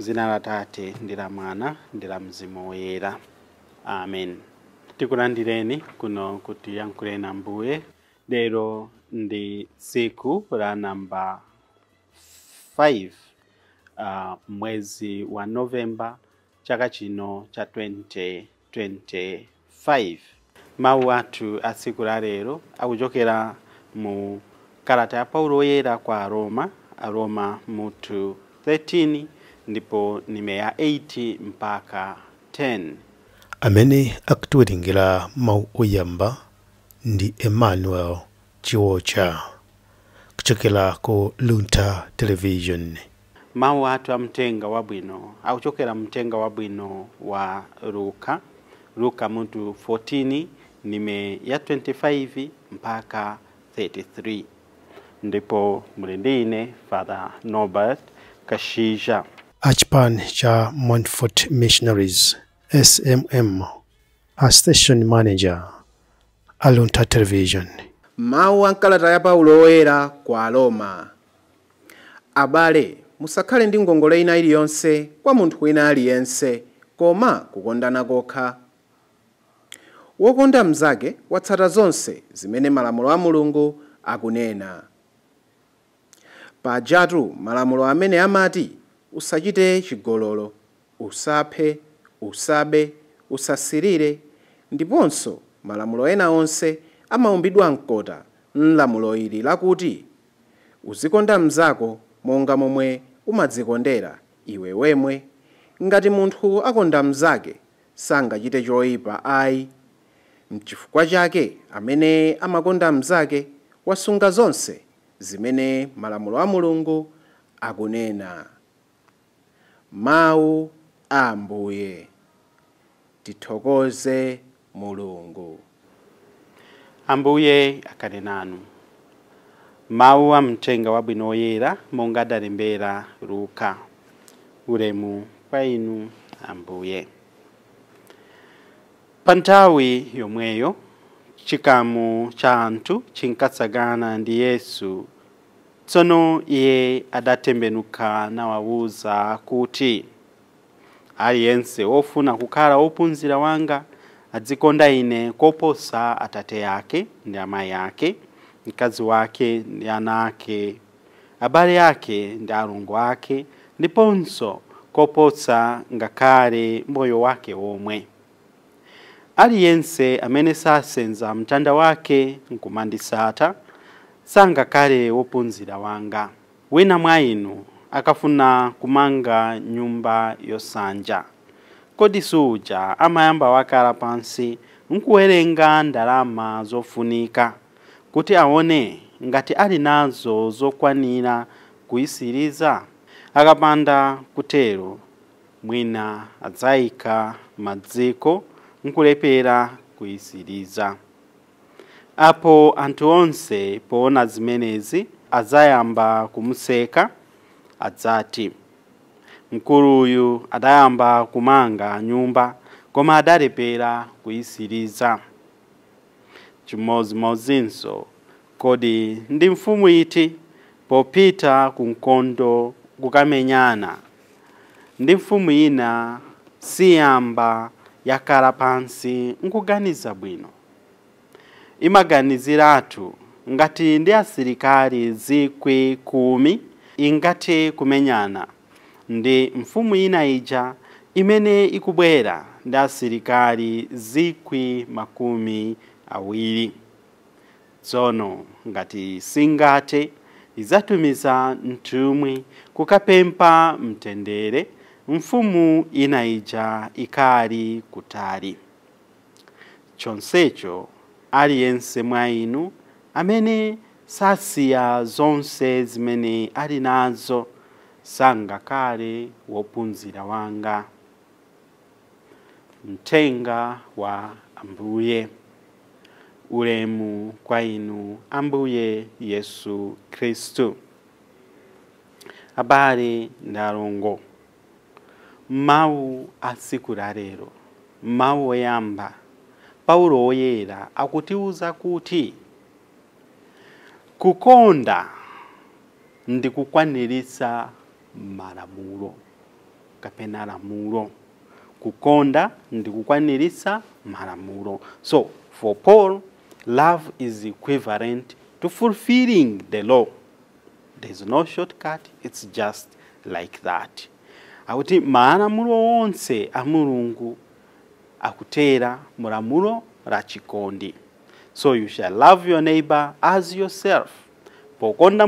Dzina la Tate ndi la Mwana ndi la Mzimu Woyera. Amen. Tikulandireni kuno kuti yankhuleni Ambuye. Lero ndi tsiku la namba 5 mwezi wa Novemba chaka chino cha 2025. Mawu athu a tsiku la lero akuchokera mu kalata ya Paulo Woyera kwa Aroma, Aroma mutu 13 ndipo ndime ya 8 mpaka 10. Amene akutiwerengera mawu oyamba ndi Emmanuel Chiwocha kuchokera ku Luntha Television. Mawu athu a mtenga wabwino akuchokera mtenga wabwino wa Luka, Luka mutu 14 ndime ya 25 mpaka 33. Ndipo muli ndi ine Father Norbert Kashija. Achipani cha Montfort Missionaries SMM, a station manager a Luntha Television. Mawu a kalata ya Paulo Woyera kwa Aroma. Abale, musakhale ndi ngongole ina iliyonse kwa munthu wina aliyense, koma kukondana kokha. Wokonda mnzake watsata zonse zimene malamulo a Mulungu akunena. Pajatu malamulo amene amati usachite chigololo, usaphe, usabe, usasirire, ndiponso malamulo ena onse amaumbidwa mkota m'lamulo ili lakuti uzikonda mnzako monga momwe umadzikondera iwe wemwe. Ngati munthu akonda mnzake sangachite choyipa ayi. Mchifukwa chake amene amakonda mnzake wasunga zonse zimene malamulo a Mulungu akunena. Mawu a Ambuye. Tithokoze Mulungu. Ambuye akhale nanu. Mawu a mthenga wabwino woyera monga adalembera Luka. Ulemu kwa inu Ambuye. Pa nthawi yomweyo chikamu cha anthu chinkatsagana ndi Yesu. Tsono iye adatembenuka nawawuza kuti, aliyense wofuna kukhala wophunzira wanga adzikonda ine koposa atate ake ndi amayi ake, mkazi wake ndi ana ake, abale ake ndi alongo ake, ndiponso koposa ngakhale moyo wake womwe. Aliyense amene sasenza mtanda wake nkumanditsata sangakhale wophunzira wanga. Wina mwa inu akafuna kumanga nyumba yosanja, kodi suja amayamba wakhala pansi nkuwerenga ndalama zofunika kuti aone ngati ali nazo zokwanira kuyisiriza? Akapanda kutero, mwina adzayika madziko nkulepera kuyisiriza. Apo anthu onse poona zimenezi adzayamba kumuseka, adzati, mkuluyu adayamba kumanga nyumba koma adalepera kuyisiriza. Chimodzimodzinso, kodi ndi mfumu iti popita ku nkhondo kukamenyana ndi mfumu ina siyamba yakhala pansi nkuganiza bwino? Imaganiziratu ngati ndi asilikali 10,000 ingathe kumenyana ndi mfumu ina ija imene ikubwera ndi asilikali 20,000. Tsono ngati singathe, idzatumiza nthumwi kukapempha mtendere mfumu ina ija ikali kutali. Chonsecho aliyense mwa inu amene sasiya zonse zimene ali nazo sangakhale wophunzira wanga. Mthenga wa Ambuye. Ulemu kwa inu Ambuye Yesu Khristu. Abale ndi alongo, mawu a tsiku la lero, mawu oyamba, Paulo Woyera akutiuza kuti kukonda ndi kukwaniritsa malamulo. kapena lamulo. Kukonda ndi kukwaniritsa malamulo. So for Paul, love is equivalent to fulfilling the law. There's no shortcut, it's just like that. Akuti malamulo onse a Mulungu akutera mulamulo la chikondi. So you shall love your neighbor as yourself. Pokonda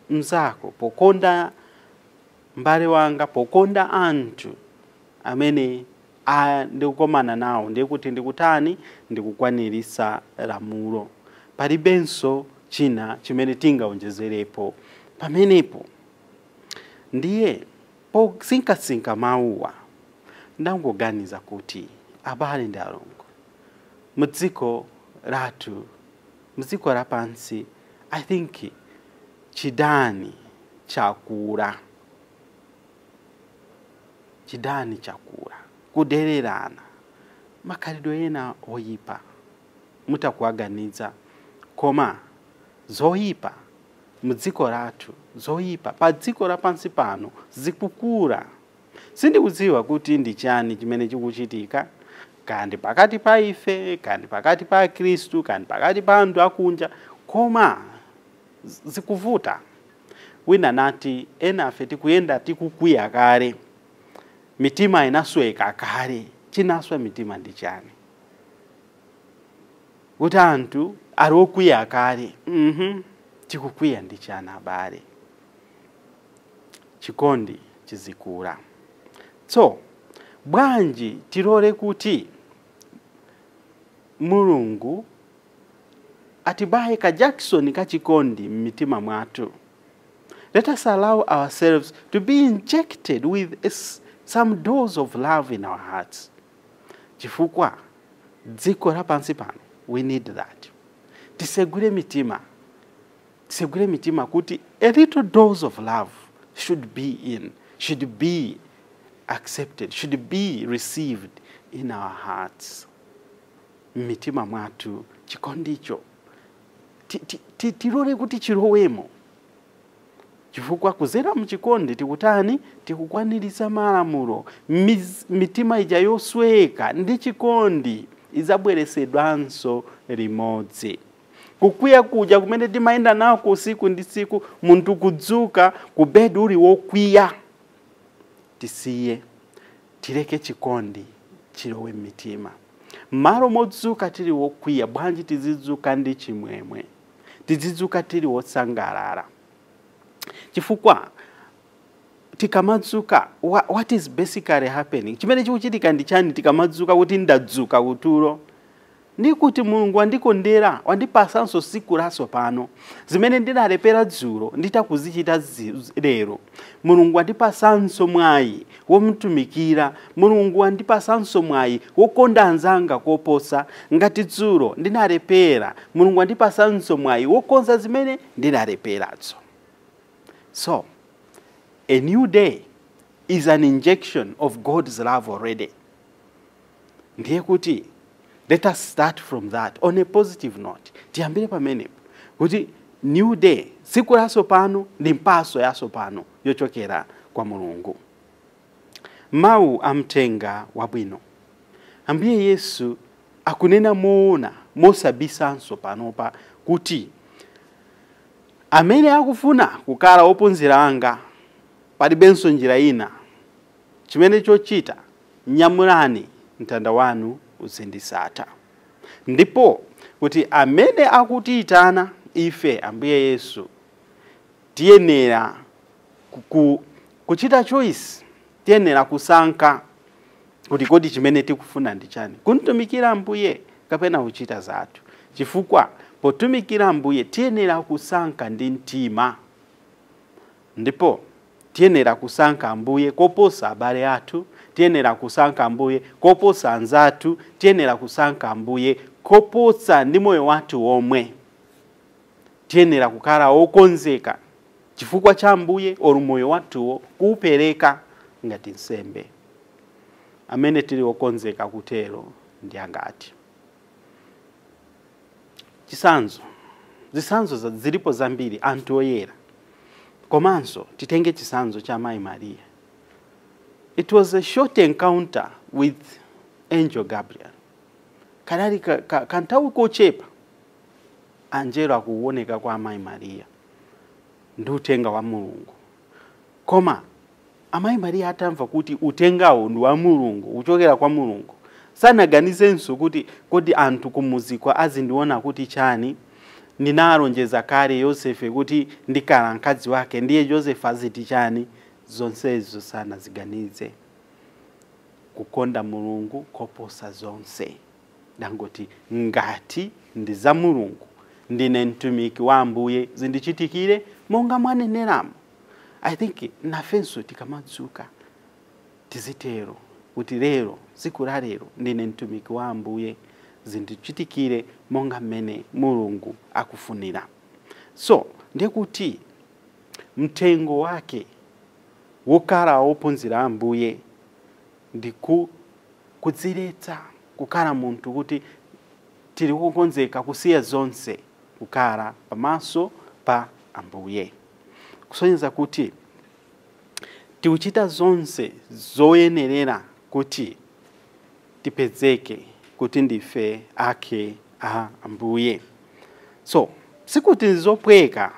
mzako, pokonda mbale wanga, pokonda anthu amene ndikukomana nawo, ndikuti ndikutani, ndikukwanirisa lamulo. Palibenso china chimene tingaonjezerepo pamenepo. Ndiye posinkasinka mawuwa ndangoganiza kuti abale ndi alongo, mudziko lathu, mudziko lapansi, I think chidani chakula, chidani chakula, kudererana, makhalidwe ena oyipa mutakuaganiza, koma zoyipa mudziko lathu, zoyipa pa dziko lapansi pano zikukula. Sindikudziwa kuti ndi chani chimene chikuchitika, kandi pakati pa ife, kandi pakati pa Khristu, kandi pakati pa anthu akunja, koma zikuvuta. Wina nati ena afe tikuyenda tikukwiya kale, mitima inasweka kale. Chinaswa mitima ndi chani? Kuti anthu ali okwiya kale. Tikukwiya ndi chani abale? Chikondi chizikula. So bwanji tilole kuti Mulungu atibaye ka Jackson ka chikondi m'mitima mwathu. Let us allow ourselves to be injected with some dose of love in our hearts. Chifukwa dziko lapansi pano, we need that. Tisegule mitima, tisegule mitima kuti a little dose of love should be in, should be accepted, should be received in our hearts. Mitima mwathu chikondicho tilole kuti chilowemo. Chifukwa kuzera mchikondi tikutani, tikukwanirisa malamulo. Mitima ija yosweka ndi chikondi izabweresedwanso limodzi. Kukwiya kuja kumene timayenda nako usiku ndi siku, munthu kudzuka ku bedi uli wokwiya, tisiye, tileke chikondi chilowe m'mitima. M'malo modzuka tili wokwiya, bwanji tizidzuka ndi chimwemwe, tizidzuka tili wosangalala. Chifukwa tikamadzuka, what is basically happening? Chimene chikuchitika ndi chani tikamadzuka kuti ndadzuka kutulo? Ndi kuti Mulungu wandikondera, wandipasanso siku laso pano. Zimene ndinalepera dzulo nditakuzichita lero. Mulungu wandipasanso mwayi womutumikira. Mulungu wandipasanso mwayi wokonda anzanga koposa. Ngati dzulo ndinalepera, Mulungu wandipasanso mwayi wokonza zimene ndinaleperazo. So, a new day is an injection of God's love already. Ndiye kuti let us start from that on a positive note. Tiyambire pamenepo kuti new day, siku laso pano ndi mpaso yaso pano yochokera kwa Mulungu. Mawu amtenga wabwino. Ambuye Yesu akunena moona mosabisanso panopa kuti amene akufuna kukhala ophunzira anga palibenso njira ina, chimene chochita nyamulani mtanda wanu uzindisata. Ndipo kuti amene akutiyitana ife Ambuye Yesu tiyenera kuchita choice, tiyenera kusankha kuti kodi chimene tikufuna ndi chani, kuntumikira Ambuye kapena kuchita zathu. Chifukwa potumikira Ambuye tiyenera kusankha ndi mtima, ndipo tiyenera kusankha Ambuye koposa abale athu, tiyenera kusankha Ambuye koposa anzathu, tiyenera kusankha Ambuye koposa ndi moyo wathu omwe. Tiyenera kukhala okonzeka chifukwa cha Ambuye olu moyo wathuwo kuwupereka ngati nsembe. Amene tili okonzeka kutero ndi angati? Chisanzo, zisanzo zilipo zambiri, anthu oyera. Komanso titenge chisanzo cha Mayi Mariya. It was a short encounter with Angel Gabriel. Kanali kanthawi kochepa anjelo akuoneka kwa amayi Mariya ndi uthenga wa Mulungu. Koma amayi Mariya atamva kuti uthengawo ndi wa Mulungu, uchokera kwa Mulungu, sanaganizenso kuti kodi anthu kumuziko azindiona kuti chani, ndinalonjeza kale Yosefe kuti ndikhala mkazi wake, ndiye Yosefe aziti chani. Zonsezo sanaziganize. Kukonda Mulungu koposa zonse. Dangoti ngati ndi za Mulungu, ndine mtumiki wa Ambuye, zindichitikire monga mwaneneramo. I think nafenso tikamadzuka tizitero kuti lero, tsiku la lero, ndine mtumiki wa Ambuye, zindichitikire monga mmene Mulungu akufunira. So ndekuti mtengo wake wokhala wophunzira Ambuye ndi kudziletsa, kukhala munthu kuti tili kukonzeka kusiya zonse, kukhala pamaso pa Ambuye, kusonyeza kuti tikuchita zonse zoyenerera kuti tipezeke kuti ndife ake a Ambuye. So sikuti nzophweka,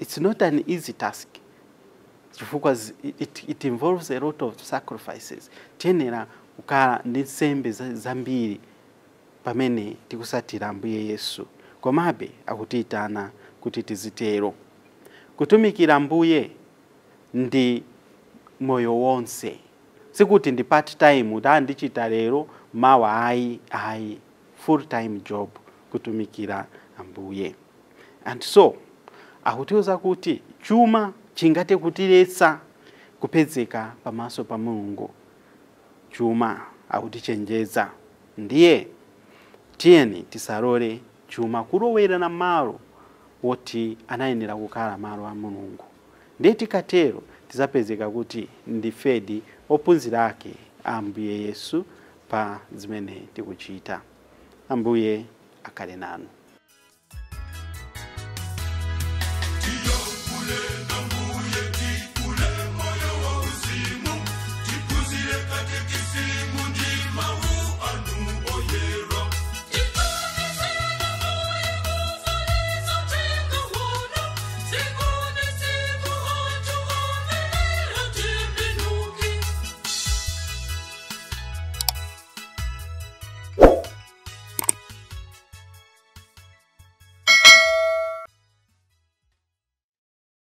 it's not an easy task, chifukwa it involves a lot of sacrifices. Tiyenera kukhala ndi nsembe zambiri pamene tikusatira Ambuye Yesu, komabe akutiyitana kuti tizitero. Kutumikira Ambuye ndi moyo wonse, sikuti ndi part time kuti andichita lero mawa, ayi ayi, full time job kutumikira Ambuye. And so akutiuza kuti chuma chingathe kutiletsa kupezeka pamaso pa Mulungu. Chuma akutichenjeza, ndiye tiyeni tisalole chuma kulowera na malo woti anayenera kukhala malo a Mulungu. Ndiye tikatero tizapezeka kuti ndifedi ophunzira ake a Ambuye Yesu pa zimene tikuchita. Ambuye akhale nanu.